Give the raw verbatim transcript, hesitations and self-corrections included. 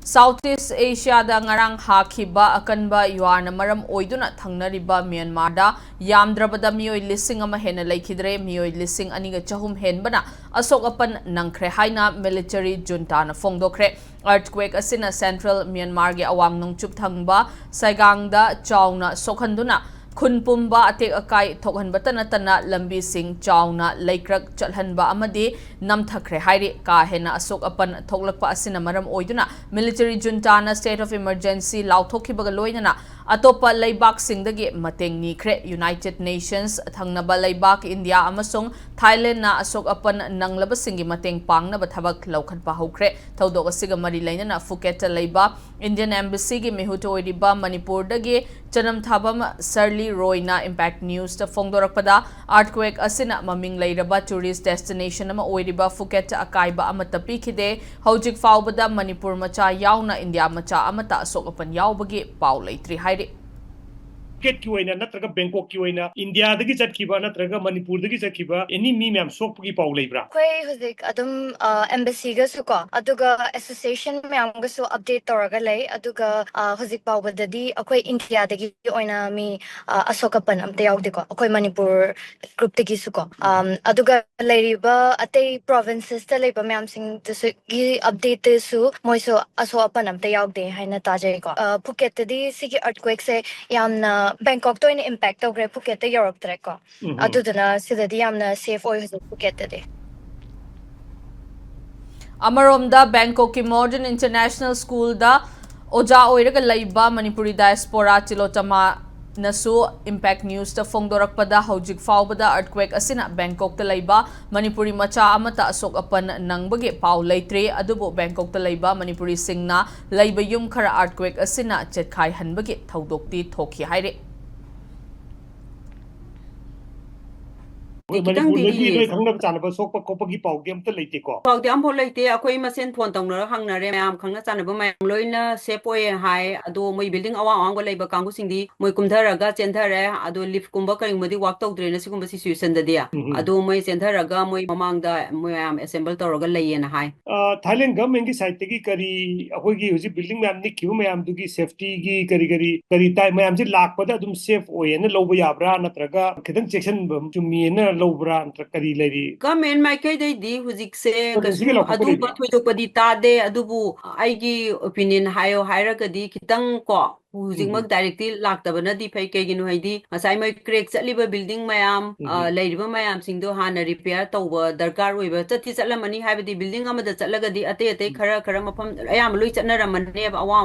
South East Asiaꯗ ꯉꯔꯥꯡ ꯍꯥꯈꯤꯕ ꯑꯀꯟꯕ ꯌꯨꯍꯥꯔꯅ ꯃꯔꯝ ꯑꯣꯏꯗꯨꯅ ꯊꯪꯅꯔꯤꯕ ꯃ꯭ꯌꯥꯟꯃꯥꯔꯗ ꯌꯥꯝꯗ꯭ꯔꯕꯗ ꯃꯤꯑꯣꯏ ꯂꯤꯁꯤꯡ ꯑꯃ ꯍꯦꯟꯅ ꯂꯩꯈꯤꯗ꯭ꯔꯦ꯫ ꯃꯤꯑꯣꯏ ꯂꯤꯁꯤꯡ ꯑꯅꯤꯒ ꯆꯍꯨꯝ ꯍꯦꯟꯕꯅ ꯑꯁꯣꯛ ꯑꯄꯟ ꯅꯪꯈ꯭ꯔꯦ ꯍꯥꯏꯅ military juntaꯅ ꯐꯣꯡꯗꯣꯛꯈ꯭ꯔꯦ꯫ Earthquake ꯑꯁꯤꯅ central ꯃ꯭ꯌꯥꯟꯃꯥꯔꯒꯤ ꯑꯋꯥꯡ ꯅꯣꯡꯆꯨꯞ ꯊꯪꯕ ꯁꯥꯏꯒꯥꯡꯗ ꯆꯥꯎꯅ ꯁꯣꯛꯍꯟꯗꯨꯅ ꯈꯨꯟ ꯄꯨꯝꯕ ꯑꯇꯦꯛ ꯑꯀꯥꯏ ꯊꯣꯛꯍꯟꯕꯇ ꯅꯠꯇꯅ ꯂꯝꯕꯤꯁꯤꯡ ꯆꯥꯎꯅ ꯂꯩꯀ꯭ꯔꯛ ꯆꯠꯍꯟꯕ ꯑꯃꯗꯤ ꯅꯝꯊꯈ꯭ꯔꯦ ꯍꯥꯏꯔꯤ꯫ ꯀꯥ ꯍꯦꯟꯅ ꯑꯁꯣꯛ ꯑꯄꯟ ꯊꯣꯛꯂꯛꯄ ꯑꯁꯤꯅ ꯃꯔꯝ ꯑꯣꯏꯗꯨꯅ military juntaꯅ state of emergency ꯂꯥꯎꯊꯣꯛꯈꯤꯕꯒ ꯂꯣꯏꯅꯅ ꯑꯇꯣꯞꯄ ꯂꯩꯕꯥꯛꯁꯤꯡꯗꯒꯤ ꯃꯇꯦꯡ ꯅꯤꯈ꯭ꯔꯦ꯫ United Nations, ꯊꯪꯅꯕ ꯂꯩꯕꯥꯛ ꯏꯟꯗꯤꯌꯥ ꯑꯃꯁꯨꯡ ꯊꯥꯏꯂꯦꯟꯗꯅ ꯑꯁꯣꯛ ꯑꯄꯟ ꯅꯪꯂꯕꯁꯤꯡꯒꯤ ꯃꯇꯦꯡ ꯄꯥꯡꯅꯕ ꯊꯕꯛ ꯂꯧꯈꯠꯄ ꯍꯧꯈ꯭ꯔꯦ꯫ ꯊꯧꯗꯣꯛ ꯑꯁꯤꯒ ꯃꯔꯤ ꯂꯩꯅꯅ ꯐꯨꯀꯦꯠꯇ ꯂꯩꯕ Indian Embassyꯒꯤ ꯃꯤꯍꯨꯠ ꯑꯣꯏꯔꯤꯕ ꯃꯅꯤꯄꯨꯔꯗꯒꯤ ꯆꯅꯝꯊꯥꯕꯝ ꯁꯔꯂꯤ ꯔꯣꯏꯅ Impact Newsꯇ ꯐꯣꯡꯗꯣꯔꯛꯄꯗ, earthquake ꯑꯁꯤꯅ ꯃꯃꯤꯡ ꯂꯩꯔꯕ tourist destination ꯑꯃ ꯑꯣꯏꯔꯤꯕ ꯐꯨꯀꯦꯠꯇ ꯑꯀꯥꯏꯕ ꯑꯃꯠꯇ ꯄꯤꯈꯤꯗꯦ꯫ ꯍꯧꯖꯤꯛ ꯐꯥꯎꯕꯗ ꯃꯅꯤꯄꯨꯔ ꯃꯆꯥ ꯌꯥꯎꯅ ꯏꯟꯗꯤꯌꯥ ꯃꯆꯥ ꯑꯃꯠꯇ ꯑꯁꯣꯛ ꯑꯄꯟ ꯌꯥꯎꯕꯒꯤ ꯄꯥꯎ ꯂꯩꯇ꯭ꯔꯤ ꯍꯥꯏꯔꯤ꯫ ꯐꯨꯀꯦꯠꯀꯤ ꯑꯣꯏꯅ ꯅꯠꯇ꯭ꯔꯒ ꯕꯦꯡꯀꯣꯛꯀꯤ ꯑꯣꯏꯅ ꯏꯟꯗꯤꯌꯥꯗꯒꯤ ꯆꯠꯈꯤꯕ ꯅꯠꯇ꯭ꯔꯒ ꯃꯅꯤꯄꯨꯔꯗꯒꯤ ꯆꯠꯈꯤꯕ any ꯃꯤ ꯃꯌꯥꯝ ꯁꯣꯛꯄꯒꯤ ꯄꯥꯎ ꯂꯩꯕ꯭ꯔꯥ? ꯑꯩꯈꯣꯏ ꯍꯧꯖꯤꯛ ꯑꯗꯨꯝ ꯑꯦꯝꯕꯦꯁꯤꯒꯁꯨ ꯀꯣ, ꯑꯗꯨꯒ association ꯃꯌꯥꯝꯒꯁꯨ update ꯇꯧꯔꯒ ꯂꯩ꯫ ꯑꯗꯨꯒ ꯑ, ꯍꯧꯖꯤꯛ ꯐꯥꯎꯕꯗꯗꯤ ꯑꯩꯈꯣꯏ ꯏꯟꯗꯤꯌꯥꯗꯒꯤ ꯑꯣꯏꯅ ꯃꯤ ꯑ, ꯑꯁꯣꯛ ꯑꯄꯟ ꯑꯝꯇ ꯌꯥꯎꯗꯦꯀꯣ, ꯑꯩꯈꯣꯏ ꯃꯅꯤꯄꯨꯔ groupꯇꯒꯤꯁꯨ ꯀꯣ꯫ ꯑꯝ, ꯑꯗꯨꯒ ꯂꯩꯔꯤꯕ ꯑꯇꯩ provincesꯇ ꯂꯩꯕ ꯃꯌꯥꯝꯁꯤꯡꯗꯨꯁꯨꯒꯤ updateꯇꯁꯨ ꯃꯣꯏꯁꯨ ꯑꯁꯣꯛ ꯑꯄꯟ ꯑꯝꯇ ꯌꯥꯎꯗꯦ ꯍꯥꯏꯅ ꯇꯥꯖꯩꯀꯣ꯫ ꯑ, ꯐꯨꯀꯦꯠꯇꯗꯤ ꯁꯤꯒꯤ earthquakeꯁꯦ ꯌꯥꯝꯅ ꯕꯦꯡꯀꯣꯛꯇ ꯑꯣꯏꯅ impact ꯇꯧꯈ꯭ꯔꯦ, ꯐꯨꯀꯦꯠꯇ ꯌꯧꯔꯛꯇ꯭ꯔꯦꯀꯣ꯫ ꯑꯗꯨꯗꯨꯅ ꯁꯤꯗꯗꯤ ꯌꯥꯝꯅ safe ꯑꯣꯏ ꯍꯧꯖꯤꯛ ꯐꯨꯀꯦꯠꯇꯗꯤ꯫ ꯑꯃꯔꯣꯝꯗ, ꯕꯦꯡꯀꯣꯛꯀꯤ Modern International Schoolꯗ ꯑꯣꯖꯥ ꯑꯣꯏꯔꯒ ꯂꯩꯕ ꯃꯅꯤꯄꯨꯔꯤ diaspora ꯆꯤꯂꯣꯆꯃꯥꯅꯁꯨ Impact Newsꯇ ꯐꯣꯡꯗꯣꯔꯛꯄꯗ, ꯍꯧꯖꯤꯛ ꯐꯥꯎꯕꯗ earthquake ꯑꯁꯤꯅ ꯕꯦꯡꯀꯣꯛꯇ ꯂꯩꯕ ꯃꯅꯤꯄꯨꯔꯤ ꯃꯆꯥ ꯑꯃꯠꯇ ꯑꯁꯣꯛ ꯑꯄꯟ ꯅꯪꯕꯒꯤ ꯄꯥꯎ ꯂꯩꯇ꯭ꯔꯤ꯫ ꯑꯗꯨꯕꯨ ꯕꯦꯡꯀꯣꯛꯇ ꯂꯩꯕ ꯃꯅꯤꯄꯨꯔꯤꯁꯤꯡꯅ ꯂꯩꯕ ꯌꯨꯝ ꯈꯔ earthquake ꯑꯁꯤꯅ ꯆꯦꯠꯈꯥꯏꯍꯟꯕꯒꯤ ꯊꯧꯗꯣꯛꯇꯤ ꯊꯣꯛꯈꯤ ꯍꯥꯏꯔꯤ꯫ ꯑꯩꯈꯣꯏ ꯈꯤꯇꯪꯗꯤ ꯃꯅꯤꯄꯨꯔꯗꯗꯤ ꯅꯣꯏ ꯂꯤꯌꯦ꯫ ꯈꯪꯅꯕ ꯆꯥꯟꯅꯕ ꯁꯣꯛꯄ ꯈꯣꯠꯄꯒꯤ ꯄꯥꯎꯗꯤ ꯑꯝꯇ ꯂꯩꯇꯦꯀꯣ? ꯄꯥꯎꯗꯤ ꯑꯝꯐꯥꯎ ꯂꯩꯇꯦ꯫ ꯑꯩꯈꯣꯏ ꯃꯁꯦꯟ ꯐꯣꯟ ꯇꯧꯅꯔꯒ ꯍꯪꯅꯔꯦ, ꯃꯌꯥꯝ ꯈꯪꯅ ꯆꯥꯟꯅꯕ ꯃꯌꯥꯝ ꯂꯣꯏꯅ ꯁꯦꯐ ꯑꯣꯏꯌꯦ ꯍꯥꯏ꯫ ꯑꯗꯣ ꯃꯣꯏ ꯕꯤꯜꯗꯤꯡ ꯑꯋꯥꯡ ꯑꯋꯥꯡꯕ ꯂꯩꯕ ꯀꯥꯡꯕꯨꯁꯤꯡꯗꯤ ꯃꯣꯏ ꯀꯨꯝꯊꯔꯒ ꯆꯦꯟꯊꯔꯦ꯫ ꯑꯗꯣ ꯂꯤꯐꯀꯨꯝꯕ ꯀꯔꯤꯒꯨꯝꯕꯗꯤ ꯋꯥꯛ ꯇꯧꯗ꯭ꯔꯦꯅ ꯁꯤꯒꯨꯝꯕ ꯁꯤꯆꯨꯋꯦꯁꯟꯗꯗꯤ꯫ ꯎꯝ, ꯎꯝ꯫ ꯑꯗꯣ ꯃꯣꯏ ꯆꯦꯟꯊꯔꯒ ꯃꯣꯏ ꯃꯃꯥꯡꯗ ꯃꯣꯏ ꯃꯌꯥꯝ ꯑꯦꯁꯦꯝꯕꯜ ꯇꯧꯔꯒ ꯂꯩꯌꯦꯅ ꯍꯥꯏ꯫ ꯑ, ꯊꯥꯏꯂꯦꯟ ꯒꯚꯔꯟꯃꯦꯟꯠꯀꯤ ꯁꯥꯏꯠꯇꯒꯤ ꯀꯔꯤ, ꯑꯩꯈꯣꯏꯒꯤ ꯍꯧꯖꯤꯛ ꯕꯤꯜꯗꯤꯡ ꯃꯌꯥꯝ ꯅꯤꯛꯈꯤꯕ ꯃꯌꯥꯝꯗꯨꯒꯤ ꯁꯦꯐꯇꯤꯒꯤ ꯀꯔꯤ ꯀꯔꯤ, ꯀꯔꯤ ꯇꯥꯏ, ꯃꯌꯥꯝꯁꯦ ꯂꯥꯛꯄꯗ ꯑꯗꯨꯝ ꯁꯦꯐ ꯑꯣꯏꯌꯦꯅ ꯂꯧꯕ ꯌꯥꯕ꯭ꯔꯥ, ꯅꯠꯇ꯭ꯔꯒ ꯈꯤꯇꯪ ꯆꯦꯛꯁꯤꯟꯕ ꯆꯨꯝꯃꯤꯅ ꯂꯧꯕ꯭ꯔꯥ, ꯅꯠꯇ꯭ꯔꯒ ꯀꯔꯤ ꯂꯩꯔꯤ? ꯒꯚꯔꯟꯃꯦꯟꯠ ꯃꯥꯏꯀꯩꯗꯩꯗꯤ ꯍꯧꯖꯤꯛꯁꯦ ꯑꯗꯣ ꯀꯩꯁꯨ ꯁꯤꯒꯤ ꯂꯥꯎꯊꯣꯛꯄ ꯑꯗꯨꯝꯕ ꯂꯩꯕ꯭ꯔꯥ? ꯊꯣꯏꯗꯣꯛꯄꯗꯤ ꯇꯥꯗꯦ, ꯑꯗꯨꯕꯨ ꯑꯩꯒꯤ ꯑꯣꯄꯤꯅꯤꯌꯟ ꯍꯥꯏꯌꯣ ꯍꯥꯏꯔꯒꯗꯤ ꯈꯤꯇꯪ ꯀꯣ, ꯍꯧꯖꯤꯛꯃꯛ ꯎꯝ꯫ ꯗꯥꯏꯔꯦꯛꯇꯤ ꯂꯥꯛꯇꯕꯅꯗꯤ ꯐꯩ꯫ ꯀꯩꯒꯤꯅꯣ ꯍꯥꯏꯗꯤ ꯉꯁꯥꯏ ꯃꯣꯏ ꯀ꯭ꯔꯦꯛ ꯆꯠꯂꯤꯕ ꯕꯤꯜꯗꯤꯡ ꯃꯌꯥꯝ, ꯑ, ꯎꯝ꯫ ꯂꯩꯔꯤꯕ ꯃꯌꯥꯝꯁꯤꯡꯗꯣ ꯍꯥꯟꯅ ꯔꯤꯄꯤꯌꯔ ꯇꯧꯕ ꯗꯔꯀꯥꯔ ꯑꯣꯏꯕ꯫ ꯆꯠꯇꯤ ꯆꯠꯂꯝꯃꯅꯤ, ꯍꯥꯏꯕꯗꯤ ꯕꯤꯜꯗꯤꯡ ꯑꯃꯗ ꯆꯠꯂꯒꯗꯤ ꯑꯇꯩ ꯑꯇꯩ ꯎꯝ꯫ ꯈꯔ ꯈꯔ ꯃꯐꯝ ꯑꯌꯥꯝꯕ ꯂꯣꯏ ꯆꯠꯅꯔꯝꯃꯅꯦꯕ, ꯑꯋꯥꯡ